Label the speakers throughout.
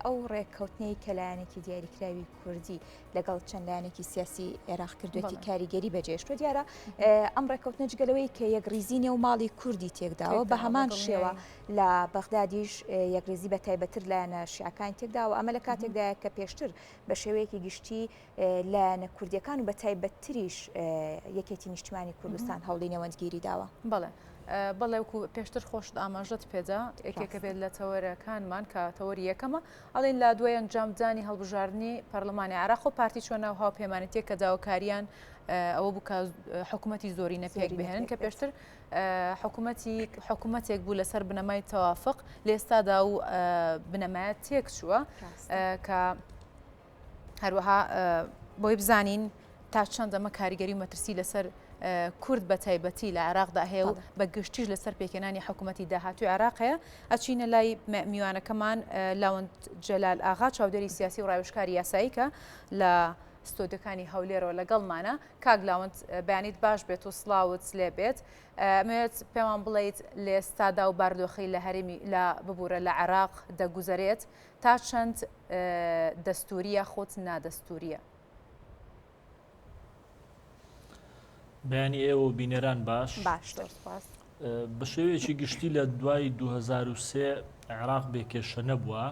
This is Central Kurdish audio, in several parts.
Speaker 1: ئەو ڕێککەوتنەی کە لایەنێکی دیاریکراوی کوردی لەگەڵ چەند لایەنێکی سیاسی عێراق کردوێتی کاریگەری بەجێشتوە دیارە ئەم ڕێککەوتنە جگە لەوەی کە یەکڕیزی نێو ماڵی کوردی تێکداوە بە هەمان شێوە لە بەغدادیش یەکڕیزی بە تایبەتر لایەنە شیعەکان تێکداوە ئەمە لە کاتێکدایە کە پێشتر بە شێوەیەکی گشتی لایەنە کوردیەکان و بە تایبەتتریش یەکێتی نیشتمانی کوردستان هەوڵی نێوەندگیری داوە.
Speaker 2: بەڵێ بەڵێ وەکو پێشتر خۆشت ئاماژەت پێدا یەکێکە بێت لە تەوەرەکانمان کە تەوەری یەکەمە ئەڵێن لە دوای ئەنجامدانی هەڵبژاردنی پەرلەمانی عێراق و پارتی چوە ناو هاوپەیمانێتیەک کە داواکاریان ئەوە بوو کە حکوومەتی زۆرینە پێک بهێنن کە پێشتر حکوومەتی حکوومەتێک بوو لەسەر بنەمای تەوافق لێستادا و بنەمایە تێک چووە کە هەروەها بۆی بزانین تا چەند ئەمە کاریگەری و مەترسی لەسەر کورد بە تایبەتی لە عێراقدا هەیە و بە گشتیش لەسەر پێکهێنانی حکوومەتی داهاتوی عێراق هەیە ئەچینە لای میوانەکەمان لاوەند جەلال ئاغا چاودێری سیاسی و ڕاوێژکاری یاسایی کە لە ستۆدیۆکانی هەولێرەوە لەگەڵمانە کاک لاوەند بەیانیت باش بێت و سڵاوت لێ بێت ئەمەوێت پێمان بڵیت لە ئێستادا و باردۆخی لە هەرێمی لە ببوورە لە عێراق دەگوزەرێت تا چەند دەستووری یاخود نادەستووریە؟
Speaker 3: بەیانی ئێوە و بینەران باش.
Speaker 1: باش زۆر سوپاس.
Speaker 3: بە شێوەیەکی گشتی لە دوای 2003 عێراق بێ کێشە نەبووە،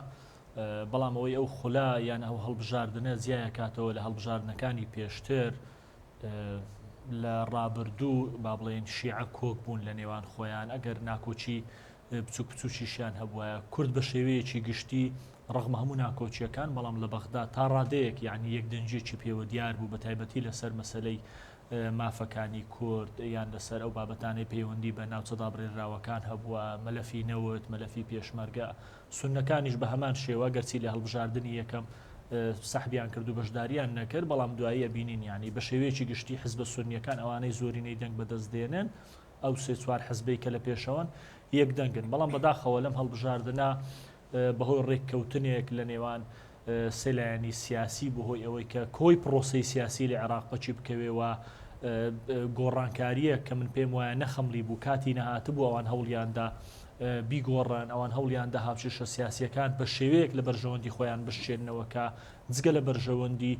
Speaker 3: بەڵام ئەوەی ئەو خولە یان ئەو هەڵبژاردنە جیایەکاتەوە لە هەڵبژاردنەکانی پێشتر لە ڕابردوو با بڵێین شیعە کۆک بوون لە نێوان خۆیان ئەگەر ناکۆکی بچوک بچوکیشیان هەبوایە کورد بە شێوەیەکی گشتی ڕەغمە هەموو ناکۆکییەکان بەڵام لە بەغدا تا ڕادەیەک یعنی یەکدەنگیەکی پێوە دیار بوو بە تایبەتی لەسەر مەسەلەی مافەکانی کورد یان لەسەر ئەو بابەتانەی پەیوەندی بە ناوچە دابڕێنراوەکان هەبووە مەلەفی نەوت مەلەفی پێشمەرگە سوننەکانیش بە هەمان شێوە گەرچی لە هەڵبژاردنی یەکەم سەحبیان کرد و بەشداریان نەکرد بەڵام دوایی ئەبینین یعنی بە شێوەیەکی گشتی حزبە سوننیەکان ئەوانەی زۆرینەی دەنگ بەدەست دێنن ئەو سێ چوار حزبەی کە لە پێشەوەن یەک دەنگن بەڵام بەداخەوە لەم هەڵبژاردنە بەهۆی ڕێککەوتنێک لە نێوان سێ لایەنی سیاسی بەهۆی ئەوەی کە کۆی پرۆسەی سیاسی لە عێراق پەکی بکەوێ و گۆڕانکارییەک کە من پێم وایە نەخەمڵی بوو کاتی نەهاتبوو ئەوان هەوڵیاندا بیگۆڕن ئەوان هەوڵیاندا هاوکێشە سیاسیەکان بە شێوەیەک لە بەرژەوەندی خۆیان بشچێنەوە کە جگە لە بەرژەوەندی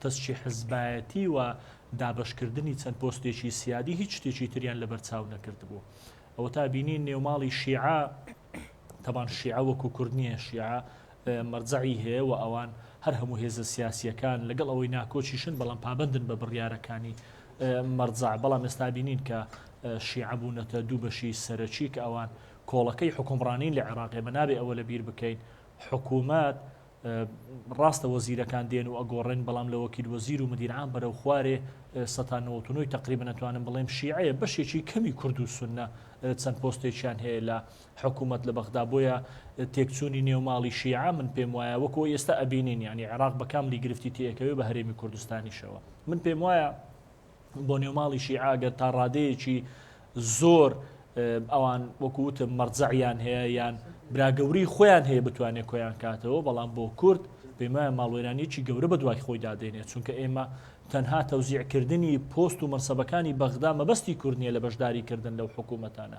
Speaker 3: تەسکی حزبایەتی و دابەشکردنی چەند پۆستێکی سیادی هیچ شتێکی تریان لەبەرچاو نەکردبوو. ئەوەتا بینین نێوماڵی شیعە، تەبان شیعە وەکو کورد نییە، شیعە مەرجەعی هەیە و ئەوان هەر هەموو هێزە سیاسییەکان لەگەڵ ئەوەی ناکۆکیشن بەڵام پابەندن بە بڕیارەکانی مەرجەع، بەڵام ئێستا بینین کە شیعە بوونەتە دوو بەشی سەرەکی کە ئەوان کۆڵەکەی حوکمڕانین لە عێراق، ئێمە نابێ ئەوە لەبیر بکەین حکوومەت ڕاستە وەزیرەکان دێن و ئەگۆڕێن بەڵام لە وەکیل وەزیر و مدیر عام بەرەو خوارێ سەتا نەوەت و نۆی تەقریبەن ئەتوانم بڵێم شیعەیە بەشێکی کەمی کورد و سوننە چەند پۆستێکیان هەیە لە حکوومەت لە بەغدا بۆیە تێکچوونی نێو ماڵی شیعە من پێم وایە وەکو ئێستا ئەبینین یعنی عێراق بە کاملی گرفتی تێکەوێ بە هەرێمی کوردستانیشەوە من پێم وایە بۆ نێوماڵی شیعە گەر تا ڕادەیەکی زۆر ئەوان وەکو وتم مەرجەعیان هەیە یان براگەوری خۆیان هەیە بتوانێت کۆیان کاتەوە بەڵام بۆ کورد پێمایە ماڵوێرانیەکی گەورە بە دوای خۆی دادێنێت چونکە ئێمە تەنها تەوزیعکردنی پۆست و مەنسەبەکانی بەغدا مەبەستی کورد نییە لە بەشداریکردن لەو حکوومەتانە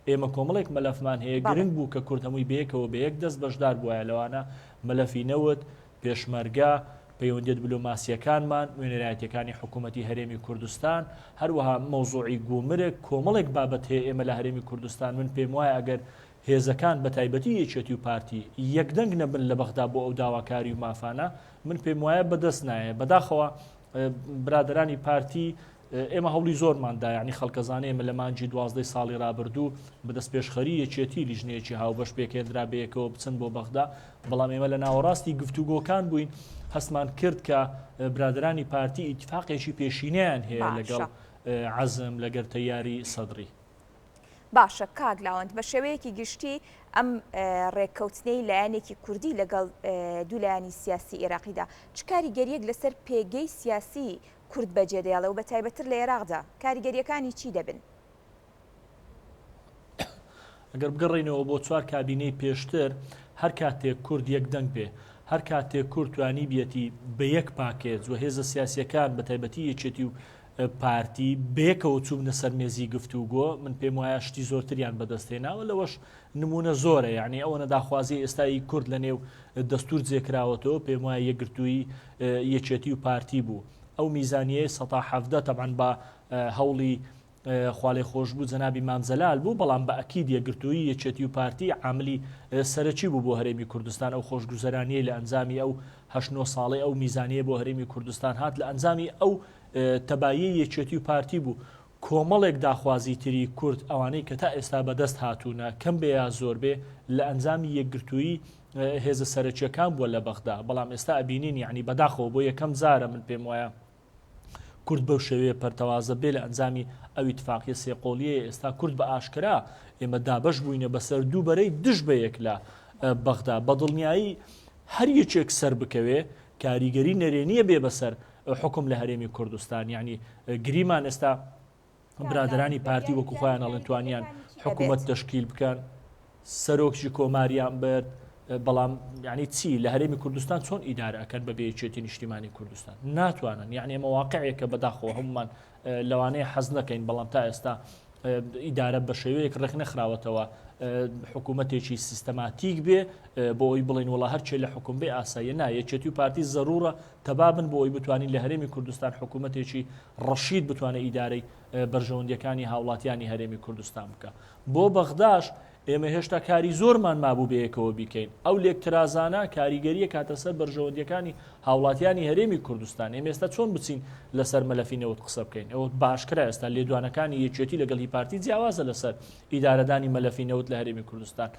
Speaker 3: ئێمە کۆمەڵێک مەلەفمان هەیە گرنگ بوو کە کورد هەمووی بەیەکەوە بە یەک دەست بەشدار بوایە لەوانە مەلەفی نەوت، پێشمەرگە، پەیوەندیە دبلۆماسیەکانمان، نوێنەرایەتیەکانی حکوومەتی هەرێمی کوردستان، هەروەها مەوزوعی گومرگ، کۆمەڵێک بابەت هەیە ئێمە لە هەرێمی کوردستان من پێم وایە ئەگەر هێزەکان بە تایبەتی یەکێتی و پارتی یەکدەنگ نەبن لە بەغدا بۆ ئەو داواکاری و مافانە من پێم وایە بەدەست نایە بەداخەوە برادەرانی پارتی ئێمە هەوڵی زۆرمان دا یانی خەڵکەزانێ ئێمە لە مانگی دوازدەی ساڵی رابردوو بە دەستپێشخەری یەکێتی لیژنەیەکی هاوبەش پێکهێنرا بەیەکەوە بچن بۆ بەغدا بەڵام ئێمە لە ناوەڕاستی گفتوگۆکان بووین هەستمان کرد کە برادەرانی پارتی ئیتفاقێکی پێشینەیان هەیە لەگەڵ عەزم لەگەر تەیاری سەدری.
Speaker 1: باشە کاک لاوەند بە شێوەیەکی گشتی ئەم ڕێککەوتنەی لایەنێکی کوردی لەگەڵ دوو لایەنی سیاسی ئێراقیدا چ کاریگەریەک لەسەر پێگەی سیاسی کورد بەجێدەێڵێ و بەتایبەتتر لە ئێراقدا کاریگەرییەکانی چی دەبن؟
Speaker 3: ئەگەر بگەڕێینەوە بۆ چوار کابینەی پێشتر، هەر کاتێک کورد یەک دەنگ بێ، هەر کاتێک کورد توانیبیەتی بە یەک پاکێج و هێزە سیاسییەکان بە تایبەتی یەکێتی و پارتی بەیەکەوە چووبنە سەر مێزی گفتوگۆ، من پێم وایە شتی زۆرتریان بەدەست هێناوە، لەوەش نموونە زۆرە، یانی ئەوەنە داخوازیی ئێستای کورد لە نێو دەستوور جێ کراوەتەوە، پێم وایە یەکگرتوویی یەکێتی و پارتی بوو. ئەو میزانیەی سەتا 17 تەبعەن بە هەوڵی خوالێخۆشبوو جەنابی مام جەلال بوو، بەڵام بە ئەکید یەکگرتوویی یەکێتی و پارتی عاملی سەرەکی بوو بۆ هەرێمی کوردستان، ئەو خۆشگوزەرانیەی لە ئەنجامی ئەو هەشت نۆ ساڵەی ئەو میزانیە بۆ هەرێمی کوردستان هات لە ئەنجامی ئەو تەباییەی یەکێتی و پارتی بوو، کۆمەڵێک داخوازی تری کورد ئەوانەی کە تا ئێستا بەدەست هاتوونە کەم بێ یا زۆر بێ لە ئەنجامی یەکگرتوویی هێزە سەرەکیەکان بووە لە بەغدا، بەڵام ئێستا ئەبینین یەعنی بەداخەوە بۆ یەکەم جارە من پێم وایە کورد بەو شێوەیە پەرتەوازە بێ لە ئەنجامی ئەو ئیتفاقیە سێقۆڵیەیە ئێستا کورد بە ئاشکرا ئێمە دابەش بووینە بەسەر دوو بەرەی دژ بە یەک لە بەغدا بە دڵنیایی هەر یەکێک سەر بکەوێ کاریگەری نەرێنیە بێ بەسەر حکوم لە هەرێمی کوردستان یعنی گریمان ئێستا برادەرانی پارتی وەکو خۆیان ئەڵێن توانیان حکوومەت تەشکیل بکەن سەرۆکی کۆماریان برد بەڵام یعنی چی لە هەرێمی کوردستان چۆن ئیدارە ئەکەن بە بێیەکێتی نیشتیمانی کوردستان ناتوانن یعنی ئەمە واقعێکە بەداخەوە هەمومان لەوانەیە حەز نەکەین بەڵام تا ئێستا ئیدارە بە شێوەیەک ڕێک نەخراوەتەوە حکوومەتێکی سیستەماتیک بێ بۆ ئەوی بڵین وڵا هەرچێ لە حکوم بێ ئاساییە نا یەکێتی و پارتی زەرورە تەبابن بۆ ئەوی بتوانین لە هەرێمی کوردستان حکوومەتێکی ڕەشید بتوانێت ئیدارەی بەرژەوەندیەکانی هاوڵاتیانی هەرێمی کوردستان بکە بۆ بەغداش ئێمە هێشتا کاری زۆرمان مابوو بەیەکەوە بیکەین ئەو لێکترازانە کاریگەریە کاتە سەر بەرژەوەندیەکانی هاوڵاتیانی هەرێمی کوردستان ئێمە ئێستا چۆن بچین لەسەر مەلەفی نەوت قسە بکەین ئەوە باشکرا ئێستا لێدوانەکانی یەکێتی لەگەڵ هی پارتی جیاوازە لەسەر ئیدارەدانی مەلەفی نەوت لە هەرێمی کوردستان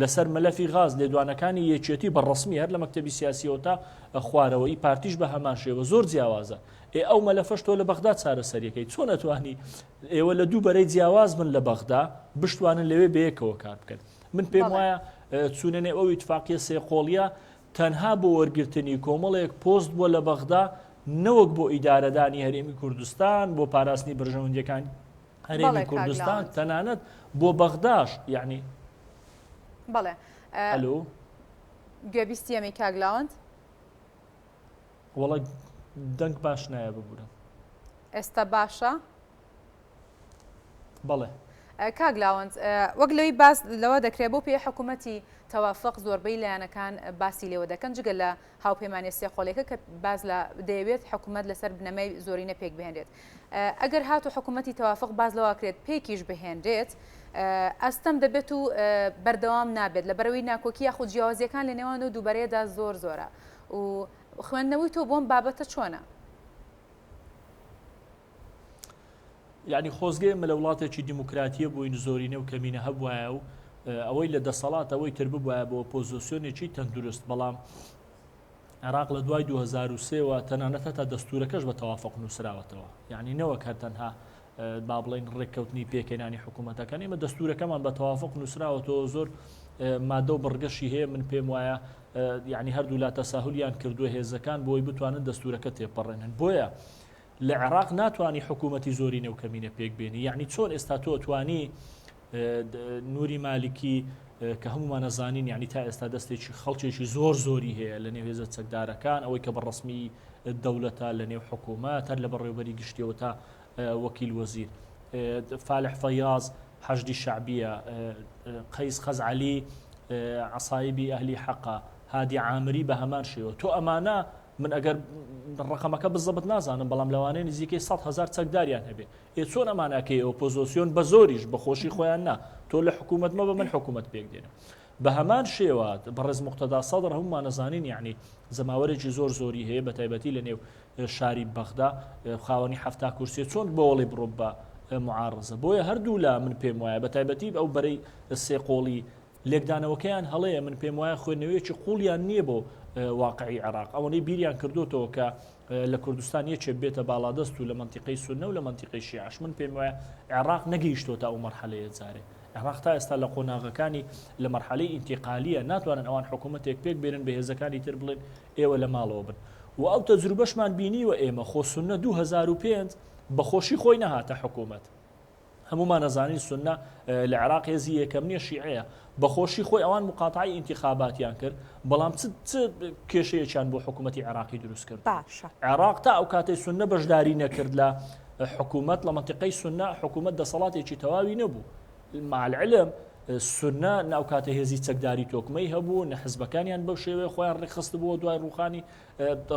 Speaker 3: لەسەر مەلەفی غاز لێدوانەکانی یەکێتی بە ڕەسمی هەر لە مەکتەبی سیاسیەوە تا خوارەوە ئی پارتیش بە هەمان شێوە زۆر جیاوازە ئێ ئەو مەلەفەش تۆ لە بەغدا چارەسەریەکەی چۆن ئەتوانی ئێوە لە دوو بەرەی جیاواز بن لە بەغدا بشتوانن لەوێ بەیەکەوە کار بکەن من پێم وایە چوونە نێو ئەو ئیتفاقیە سێقۆڵیە تەنها بۆ وەرگرتنی کۆمەڵێک پۆست بووە لە بەغدا نەوەک بۆ ئیدارەدانی هەرێمی کوردستان بۆ پاراستنی بەرژەوەندیەکانی هەرێمی کوردستان تەنانەت بۆ بەغداش یعنی
Speaker 2: بەڵێ
Speaker 3: ئەلو
Speaker 2: گوێبیستی ئەمەی کاک لاوەند
Speaker 3: وەڵا دەنگ باش نایە ببورە
Speaker 2: ئێستا باشە
Speaker 3: بەڵێ.
Speaker 2: کاک لاوەند وەک لەوەی باس لەوە دەکرێت بۆ پێی حکوومەتی تەوافق زۆربەی لایەنەکان باسی لێوە دەکەن جگە لە هاوپەیمانیە سێقۆڵیەکە کە باس لە دەیەوێت حکوومەت لەسەر بنەمای زۆرینە پێک بهێنرێت ئەگەر هاتو حکوومەتی تەوافق باس لەوە کرێت پێکیش بهێنرێت ئەستەم دەبێت و بەردەوام نابێت لە بەرەوەی ناکۆکی یاخود جیاوازیەکان لە نێوان و دووبەرەیەدا زۆر زۆرە و خوێندنەوەی تۆ بۆم بابەتە چۆنە؟
Speaker 3: یعنی خۆزگە ئێمە لە وڵاتێکی دیموکراتیە بووین زۆرینە و کەمینە هەبوایە و ئەوەی لە دەسەڵات ئەوەی تر ببوایە بۆ ئۆپۆزۆسیۆنێکی تەندروست بەڵام عێراق لە دوای 2023ەوە تەنانەت هەتا دەستورەکەش بە تەوافق نووسراوەتەوە یعنی نەوەک هەر تەنها با بڵین ڕێککەوتنی پێکهێنانی حکوومەتەکان ئێمە دەستورەکەمان بە تەوافق نووسراوەتەوە زۆر مادە و بڕگەشی هەیە من پێم وایە یعنی هەردوو لا تەساهلیان کردووە هێزەکان بۆی بتوانن دەستورەکە تێپەڕێنن بۆیە لە عێراق ناتوانی حکوومەتی زۆرینە و کەمینە پێک بێنی یعنی چۆن ئێستا تۆ توانی نوری مالکی کە هەمومان ئەزانین یعنی تا ئێستا دەستێکی خەڵکێکی زۆر زۆری هەیە لە نێو هێزە چەکدارەکان ئەوەی کە بە ڕسمی دەولەتە لە نێو حکوومەت هەر لە بەڕێوبەری گشتیەوە تا وەکیل وەزیر فالح فەیاز حەشدی شعبیە قەیس خەزعەلی عسایبی ئەهلی حەقە هادی عامری بە هەمان شێوە تۆ ئەمانە من ئەگەر ڕقەمەکە بزەبت نازانم بەڵام لەوانەیە نزیکەی 100 هزار چەکداریان هەبێ ئێ چۆن ئەمانە ئەکەی ئۆپۆزۆسیۆن بە زۆریش بە خۆشی خۆیان نا تۆ لە حکوومەت مەبە من حکوومەت پێک دێنم بە هەمان شێوە بەڕێز مقتەدا سەدر هەمومان ئەزانین یعنی جەماوەرێکی زۆر زۆری هەیە بە تایبەتی لە نێو شاری بەغدا خاوەنی حەفتا کورسیە چۆن بۆڵی بڕۆ بە معارزە بۆیە هەردوو لا من پێم وایە بە تایبەتی ئەو بەرەی سێقۆڵی لێکدانەوەکەیان هەڵەیە، من پێم وایە خوێندنەوەیەکی قوڵیان نییە بۆ واقعی عێراق، ئەوەنەی بیریان کردۆتەوە کە لە کوردستان یەکێ بێتە باڵادەست و لە مەنتیقەی سوننە و لە مەنتیقەی شیعەش، من پێم وایە عێراق نەگەیشتۆتە ئەو مەرحەلەیە جارێ عێراق تا ئێستا لە قۆناغەکانی لە مەرحەلەی ئینتیقالیە، ناتوانن ئەوان حکوومەتێک پێک بێنن بە هێزەکانی تر بڵێن ئێوە لە ماڵەوە بن و ئەو تەجروبەشمان بینیوە ئێمە خۆ سوننە 2005 بە خۆشی خۆی نەهاتە حکوومەت. هەموومان ئەزانین سوننە لە عێراق هێزی یەکەم نیە شیعەیە بەخۆشی خۆی ئەوان مقاتعی ئینتیخاباتیان کرد بەڵام چ چ کێشەیەکیان بۆ حکوومەتی عێراقی دروست کرد
Speaker 1: باشە
Speaker 3: عێراق تا ئەو کاتەی سوننە بەشداری نەکرد لە. حکوومەت لە مەنتیقەی سوننە حکوومەت دەسەڵاتێکی تەواوی نەبوو. مع العلم سوننە نە ئەو کاتە هێزی چەکداری تۆکمەی هەبوو، نە حزبەکانیان بەو شێوەیە خۆیان ڕێکخستبووە دوای ڕووخانی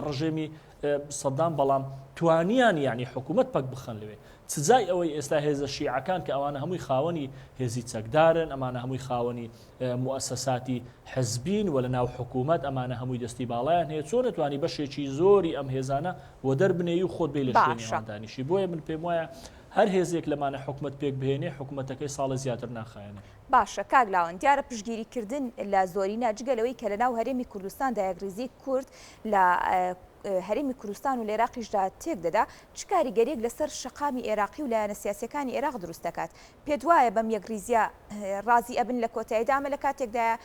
Speaker 3: ڕژێمی سەدام، بەڵام توانیان یعنی حکوومەت پەک بخەن لەوێ. چجای ئەوەی ئێستا هێزە شیعەکان کە ئەوانە هەمووی خاوەنی هێزی چەکدارن، ئەمانە هەمووی خاوەنی موئەسەساتی حزبین و لەناو حکوومەت ئەمانە هەمووی دەستی باڵایان هەیە، چۆن ئەتوانی بەشێکی زۆری ئەم هێزانە وەدەر بنێی و خۆت بێی لە شوێنی
Speaker 1: باشە.
Speaker 3: ئەوان دانیشی؟ بۆیە من پێم وایە هەر هێزێک لەمانە حکومەت پێک بهێنێ حکومەتەکەی ساڵێ زیاتر ناخایەنێ.
Speaker 1: باشە کاک لاوەند دیارە پشتگیری کردن لە زۆرینە جگە لەوەی کە لەناو هەرێمی کوردستاندا یەکڕیزی کورد لە هەرێمی کوردستان و لە ئێراقیشدا تێک دەدا چ کاریگەریەک لەسەر شەقامی ئێراقی و لایەنە سیاسیەکانی ئێراق دروست دەکات؟ پێت وایە بەم یەکڕیزیە ڕازی ئەبن لە کۆتاییدا؟ ئەمە لە کاتێکدایە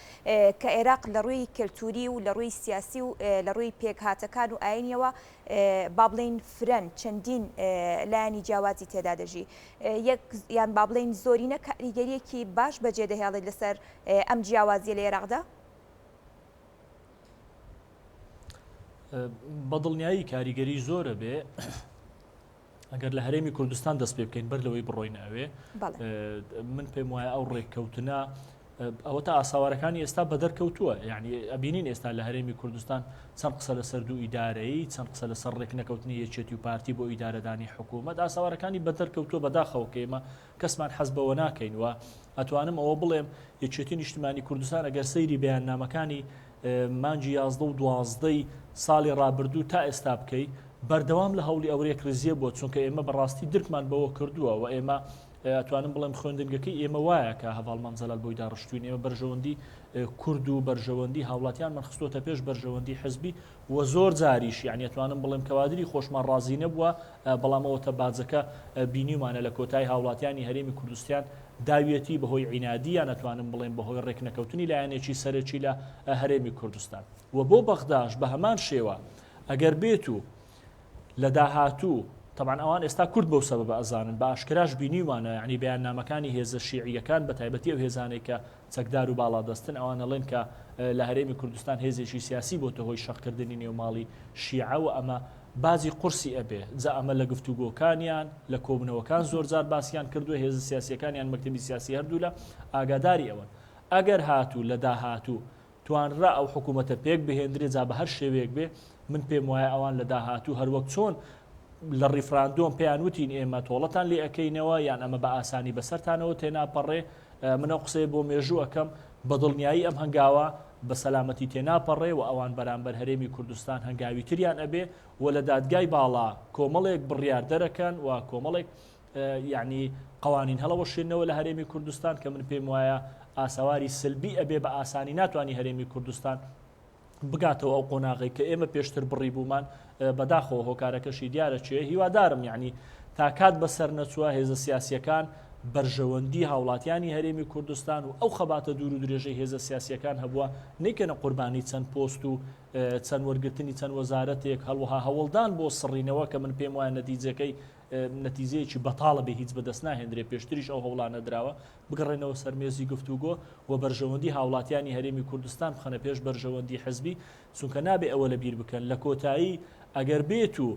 Speaker 1: کە ئێراق لە ڕووی کەلتوری و لە ڕووی سیاسی و لە ڕووی پێکهاتەکان و ئاینیەوە با بڵێین فرەن، چەندین لایەنی جیاوازی تێدا دەژی. یەک یان با بڵێین زۆرینە کاریگەریەکی باش بەجێ دەهێڵێت لەسەر ئەم جیاوازیە لە ئێراقدا؟
Speaker 3: بە دڵنیایی کاریگەری زۆرە بێ. ئەگەر لە هەرێمی کوردستان دەست پێ بکەین بەر لەوەی بڕۆین ئەوێ من پێم وایە ئەو ڕێککەوتنە ئەوە تا ئاساوارەکانی ئێستا بەدەر کەوتووە یعنی ئەبینین ئێستا لە هەرێمی کوردستان چەند قسە لەسەر دوو ئیدارەیی چەند قسە لەسەر ڕێکنەکەوتنی یەکێتی و پارتی بۆ ئیدارەدانی حکوومەت ئاساوارەکانی بەدەر کەوتووە بەداخەوە کە ئێمە کەسمان حەز بەوە ناکەین و ئەتوانم ئەوە بڵێم یەکێتی نیشتمانی کوردستان ئەگەر سەیری بەیاننامەکانی مانگی 11 و دوازدەی ساڵی ڕابردوو تا ئێستا بکەی بەردەوام لە هەوڵی ئەو یەکڕیزیە بووە چونکە ئێمە بەڕاستی درکمان بەوە کردووە و ئێمە ئەتوانم بڵێم خوێندنگەکەی ئێمە وایە کە هەڤاڵ مام جەلال بۆی داڕشتوین ئێمە بەرژەوەندی کورد و بەرژەوەندی هاوڵاتیانمان خستۆتە پێش بەرژەوەندی حزبی و زۆر جاریش یعنی ئەتوانم بڵێم کەوادری خۆشمان ڕازی نەبووە بەڵام ئەوەتە باجەکە بینیومانە لە کۆتای هاوڵاتیانی هەرێمی کوردستان داویەتی بەهۆی عینادیان ئەتوانم بڵێم بەهۆی ڕێکنەکەوتنی لایەنێکی سەرەکی لە هەرێمی کوردستان و بۆ بەغداش بە هەمان شێوە ئەگەر بێت و لە داهاتوو تەبعەن ئەوان ئێستا کورد بەو سەبەبە ئەزانن بە ئاشکراش بینیومانە یانی بەیاننامەکانی هێزە شیعیەکان بە تایبەتی ئەو هێزانەی کە چەکدار و باڵادەستن ئەوان ئەڵێن کە لە هەرێمی کوردستان هێزێکی سیاسی بۆتە هۆی شەقکردنی نێوماڵی شیعە و ئەمە باجی قورسی ئەبێ جا ئەمە لە گفتوگۆکانیان لە کۆبنەوەکان زۆرجار باسیان کردووە هێزە سیاسیەکانیان مەکتەبی سیاسی هەردوولا ئاگاداری ئەوەن ئەگەر هاتوو لە داهاتوو توانرا ئەو حکوومەتە پێک بهێندرێ جا بە هەر شێوەیەک بێ، من پێم وایە ئەوان لە داهاتوو هەر وەک چۆن لە ڕیفراندۆم پێیان وتین ئێمە تۆڵەتان لێ ئەکەینەوە یان ئەمە بە ئاسانی بەسەرتانەوە تێناپەڕێ، من ئەو قسەیە بۆ مێژوو ئەکەم، بە دڵنیایی ئەم هەنگاوە بە سەلامەتی تێناپەڕێ و ئەوان بەرامبەر هەرێمی کوردستان هەنگاوی تریان ئەبێ و لە دادگای باڵا کۆمەڵێک بڕیار دەرەکەن و کۆمەڵێک یەعنی قوانین هەڵەوەشێنەوە لە هەرێمی کوردستان کە من پێم وایە ئاسەواری سلبی ئەبێ بە ئاسانی ناتوانانی هەرێمی کوردستان بگاتەوە ئەو قۆناغی کە ئێمە پێشتر بڕی بوومان بەداخەوە هۆکارەکەشی دیارە چێ هیوادارم یعنی تا کات بەسەر نەچووە هێزە سیاسیەکان بەرژەوەندی هاوڵاتیانی هەرێمی کوردستان و ئەو خەباتە دوور و درێژەی هێزە سیاسیەکان هەبووە نیکەنە قوربانی چەند پۆست و چەند وەرگرتنی چەند وەزارەتێک هەڵوەها هەوڵدان بۆ سڕینەوە کە من پێم وایە نەتیجەکەی نەتیجەیەکی بەتاڵە بێ هیچ بەدەست ناهێندرێ، پێشتریش ئەو هەوڵانە دراوە، بگەڕێنەوە سەر مێزی گفتوگۆ و بەرژەوەندی هاوڵاتیانی هەرێمی کوردستان بخەنە پێش بەرژەوەندی حزبی، چونکە نابێ ئەوە لەبیر بکەن لە کۆتایی ئەگەر بێت و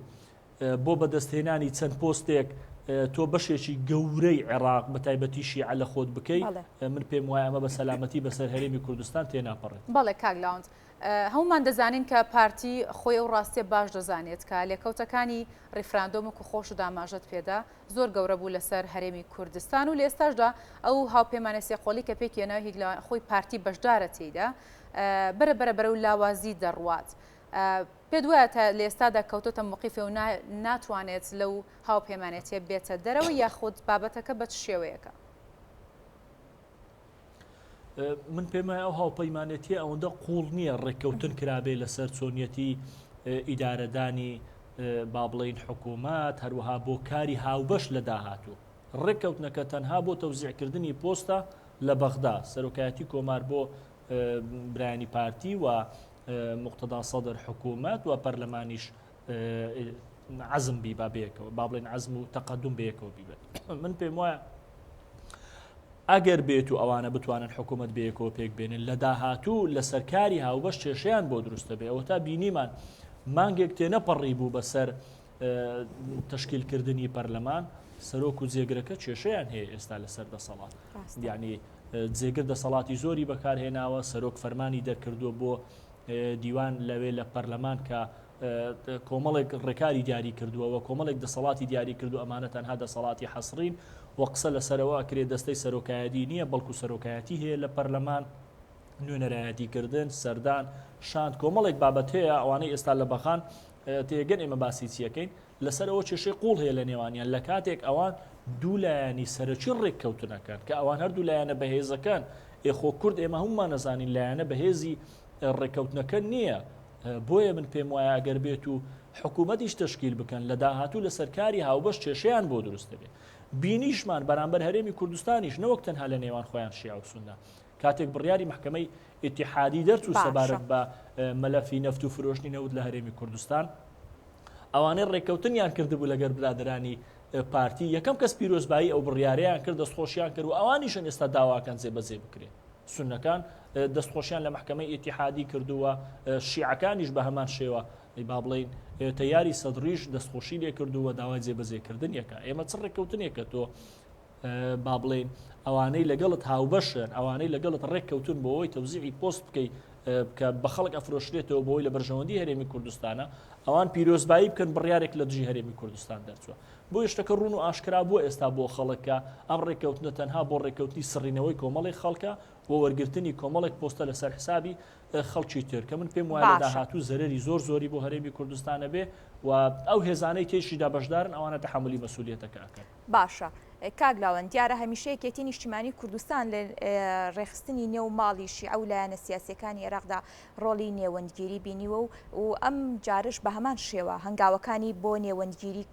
Speaker 3: بۆ بەدەستهێنانی چەند پۆستێک تۆ بەشێکی گەورەی عێراق بە تایبەتی شیعە لە خۆت بکەی من پێم وایە ئەمە بە سەلامەتی بەسەر هەرێمی کوردستان تێناپەڕێت.
Speaker 2: بەڵێ کاک لاوەند هەموومان دەزانین کە پارتی خۆی ئەو ڕاستیە باش دەزانێت کە لێکەوتەکانی ڕیفراندۆم وەکو خۆشت ئاماژەت پێدا زۆر گەورە بوو لەسەر هەرێمی کوردستان و لە ئێستاشدا ئەو هاوپەیمانە سێقۆڵی کە پێکهێنا هیچ لە خۆی پارتی بەشدارە تێیدا بەرە بەرە بەرەو لاوازی دەڕوات. پێت وایە تا لە ئێستادا کەوتۆتە موقیفێ و ناتوانێت لەو هاوپەیمانێتیە بێتە دەرەوە یاخود بابەتەکە بە چ شێوەیەکە؟
Speaker 3: من پێم وایە ئەو هاوپەیمانێتیە ئەوەندە قوڵ نییە ڕێککەوتن کرابێ لەسەر چۆنیەتی ئیدارەدانی با بڵین حکوومەت هەروەها بۆ کاری هاوبەش لە داهاتوو ڕێککەوتنەکە تەنها بۆ تەوزیعکردنی پۆستە لە بەغدا سەرۆکایەتی کۆمار بۆ برایانی پارتی و مقتەدا سەدر حکوومەت و پەرلەمانیش عەزم بیبا بەیەکەوە با بڵێن عەزم و تەقەدوم بەیەکەوە بیبن من پێم وایە ئەگەر بێت و ئەوانە بتوانن حکوومەت بەیەکەوە پێک بێنن لە داهاتوو لەسەر کاری هاوبەش کێشەیان بۆ دروستە بێ ئەوە تا بینیمان مانگێک تێنەپەڕی بوو بەسەر. تەشکیلکردنی پەرلەمان، سەرۆک و جێگرەکە کێشەیان هەیە ئێستا لەسەر دەسەڵات. یانی جێگر دەسەڵاتی زۆری بەکارهێناوە، سەرۆک فەرمانی دەرکردووە بۆ دیوان لەوێ لە پەرلەمان کە کۆمەڵێک ڕێکاری دیاری کردووە و کۆمەڵێک دەسەڵاتی دیاری کردو ئەمانە تەنها دەسەڵاتی حەسرین و قسە لەسەرەوە ئەکرێ دەستەی سەرۆکایەتی نییە بەڵکو سەرۆکایەتی هەیە لە پەرلەمان نوێنەرایەتی کردن سەردان شاند کۆمەڵێک بابەت هەیە ئەوانەی ئێستا لە بەغان تێگەن ئێمە باسی چیەکەین لەسەر ئەوە کێشەی قوڵ هەیە لە نێوانیان لە کاتێک ئەوان دوو لایەنی سەرەکی ڕێککەوتنەکەن کە ئەوان هەردوو لایەنە بەهێزەکەن ئێ خۆ کورد ئێمە هەمومان نەزانین لایەنە بەهێزی ڕێککەوتنەکە نییە بۆیە من پێم وایە ئەگەر بێت و حکوومەتیش تشکیل بکەن لە داهاتوو لەسەر کاری هاوبەش کێشەیان بۆ دروست دەبێت بینیشمان بەرامبەر هەرێمی کوردستانیش نەوەک تەنها لە نێوان خۆیان شیعە و سوننە کاتێک بڕیاری مەحکەمەی ئیتیحادی دەرچوو سەبارەت بە مەلەفی نەفت و فرۆشتنی نەوت لە هەرێمی کوردستان ئەوانەی ڕێککەوتنیان کردبوو لەگەر برادرانی پارتی یەکەم کەس پیرۆزبایی ئەو بڕیاریان کرد دەستخۆشیان کرد و ئەوانیشن ئێستا داواکەن جێبەجێ بکرێت سونەکان دەستخۆشیان لە محکمەی ئیتیحادی کردووە شیعەکانیش بە هەمان شێوە با بڵین تەیاری سەدریش دەستخۆشی لێ کردووە داوای جێبەجێکردن یەکە ئێمە چ ڕێککەوتنێکە تۆ با بڵێین ئەوانەی لەگەڵت هاوبەشن ئەوانەی لەگەڵت ڕێککەوتون بۆ ئەوەی تەوزیعی پۆست بکەی کە بە خەڵک ئەفرۆشرێتەوە بۆی لە بەرژەوەندی هەرێمی کوردستانە ئەوان پیرۆزبایی بکەن بڕیارێک لە دژی هەرێمی کوردستان دەرچووە بۆ شتەکە ڕوون و ئاشکرا بووە ئێستا بۆ خەڵکە ئەم ڕێککەوتنە تەنها بۆ ڕێککەوتنی سڕینەوەی کۆمەڵی خەڵکە بۆ وەرگرتنی کۆمەڵێک پۆستە لەسەر حسابی خەڵکی تر کە من پێم وایە لە داهاتوو زەرەری زۆر زۆری بۆ هەرێمی کوردستانە بێ و ئەو هێزانەی تێشیدا بەشدارن ئەوانە تەحملی مەسولیەتەکە ئەکەن.
Speaker 1: باشە کاک لاوەند دیارە هەمیشە یەکێتی نیشتیمانی کوردستان لە ڕێکخستنی نێو ماڵی شیعە و لایەنە سیاسیەکانی عێراقدا ڕۆڵی نێوەندگیری بینیوە و و ئەم جارش بە هەمان شێوە هەنگاوەکانی بۆ نێوەندگیری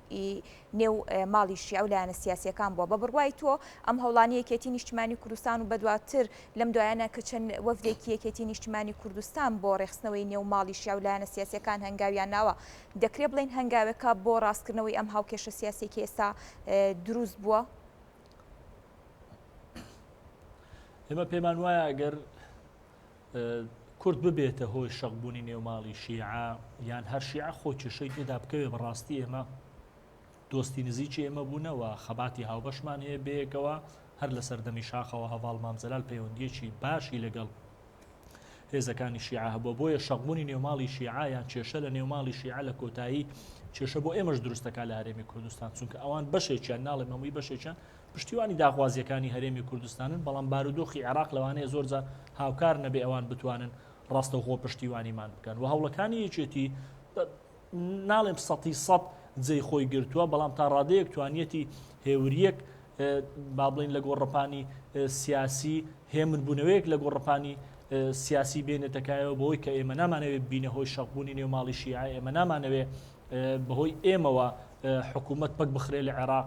Speaker 1: نێو ماڵی شیعە و لایەنە سیاسیەکان بووە بە بڕوای تۆ ئەم هەوڵانی یەکێتی نیشتیمانی کوردستان و بەدواتر لەم دوایانە کە چەند وەفدێکی یەکێتی نیشتیمانی کوردستان بۆ ڕێکخستنەوەی نێو ماڵی شیعە و لایەنە سیاسیەکان هەنگاویان ناوە دەکرێ بڵێین هەنگاوێکە بۆ ڕاستکردنەوەی ئەم هاوکێشە سیاسیەی کە ئێستا دروست بووە؟
Speaker 3: ئێمە پێمان وایە ئەگەر کورد ببێتە هۆی شەقبوونی نێوماڵی شیعە یان هەر شیعە خۆ کێشەی تێدا بکەوێ بەڕاستی ئێمە دۆستی نزیکی ئێمە بوونەوە خەباتی هاوبەشمان هەیە بەیەکەوە هەر لە سەردەمی شاخەوە هەڤاڵ مام جەلال پەیوەندیەکی باشی لەگەڵ هێزەکانی شیعە هەبووە بۆیە شەقبوونی نێوماڵی شیعە یان کێشە لە نێوماڵی شیعە لە کۆتایی کێشە بۆ ئێمەش دروستەکە لە هەرێمی کوردستان چونکە ئەوان بەشێکیان ناڵێم هەمووی بەشێکیان پشتیوانی داخوازیەکانی هەرێمی کوردستانن بەڵام بارودۆخی عێراق لەوانەیە زۆرجار هاوکار نەبێ ئەوان بتوانن ڕاستەوخۆ پشتیوانیمان بکەن و هەوڵەکانی یەکێتی ناڵێم سەتی سەد جێی خۆی گرتووە، بەڵام تا ڕادەیەک توانیەتی هێورییەک با بڵێین لە گۆڕەپانی سیاسی هێمنبوونەوەیەک لە گۆڕەپانی سیاسی بێنێتە کایەوە بەوەی کە ئێمە نامانەوێت بینە هۆی شەقبوونی نێو ماڵی شیعە ئێمە نامانەوێ بەهۆی ئێمەوە حکوومەت پەک بخرێ لە عێراق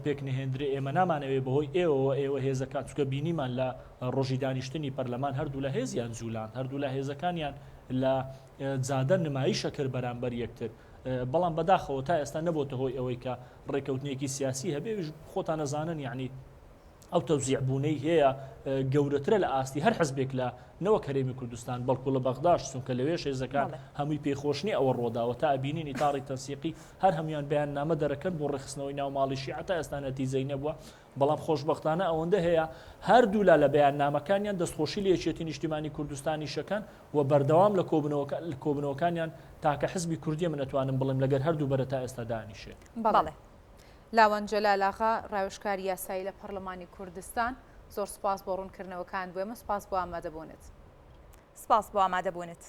Speaker 3: پێک نهێندرێ ئێمە نامانەوێ بەهۆی ئێوەوە ئێوە هێزەکان چکە بینیمان لە ڕۆژی دانیشتنی پەرلەمان هەردوو لە هێزیان جوولان هەردوو لە هێزەکانیان لە جادە نمایشە کرد بەرامبەر یەکتر بەڵام بەداخەوە تا ئێستا نەبۆتە هۆی ئەوەی کە ڕێکەوتنێکی سیاسی هەبێ خۆتان نەزانن یعنی ئەو تەوزیع بوونەی هەیە گەورەترە لە ئاستی هەر حزبێک لە نەوەک هەرێمی کوردستان بەڵکو لە بەغداش چونکە لەوێش هێزەکان هەمووی پێخۆشنی ئەوە ڕۆداوە تا بینینی تاڕی تەنسیقی هەر هەمویان بەیان نامە دەرەکەن بۆ ڕێخستنەوەی ناو ماڵی شیعە تا ئێستا نەتیجەی نەبووە بەڵام خۆشبەختانە ئەوەندە هەیە هەردوولا لە بەیاننامەکانیان دەستخۆشی لە یەکێتی نیشتیمانی کوردستانیش ئەکەن و بەردەوام لە کۆبوونەوەکانیان تاکە حزبی کوردیە من ئەتوانم بڵێم لەگەر هەردوو بەرە تا ئێستا دانیشێ.
Speaker 2: بەڵێ. لاوەند جەلال ئاغا، ڕاوێژکاری یاسایی لە پەڕلەمانی کوردستان، زۆر سوپاس بۆ ڕوونکردنەوەکانت بۆ ئێمە، سوپاس بۆ ئامادەبوونت.
Speaker 1: سپاس بۆ ئامادەبوونت.